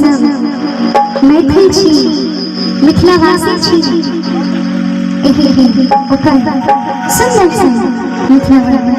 सब मैथिल छी, मिथिलावासी छी, एहि ओकर सुंदर सन मिथिला वर्णन।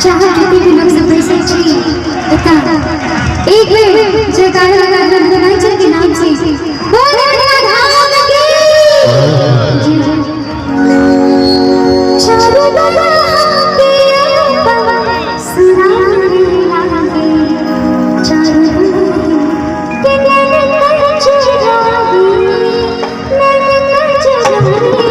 चाहे कते भी लोग सब बैसल छी एतऽ, एक बेर जयकारा लगा दियौ मिथिलांचल के नाम से, बोल मिथिला धाम की जी। चारू बगल के सुनारे लागे, चारू के नैन कजरारी, नैन कजरारी।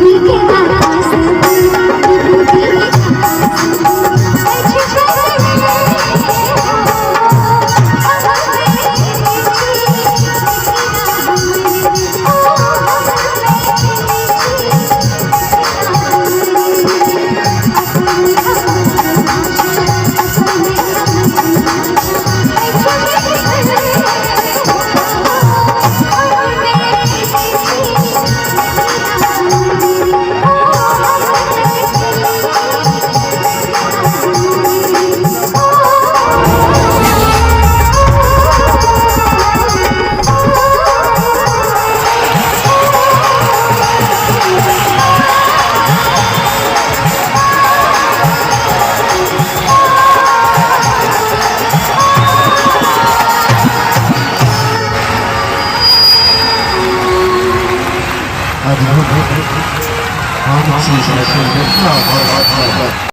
विभूति के दाता सब, विभूति के दाता सब अछि पसरले हो। हम बैठले छी मिथिला हमर, ओ हम बैठले छी मिथिला हमर। अपन हमर भाषा, अपन हमर भाषा अछि पसरले हो। हम बैठले छी मिथिला हमर, ओ हम बैठले छी मिथिला हमर, ओ। अद्भुत। हम छी मिथिला।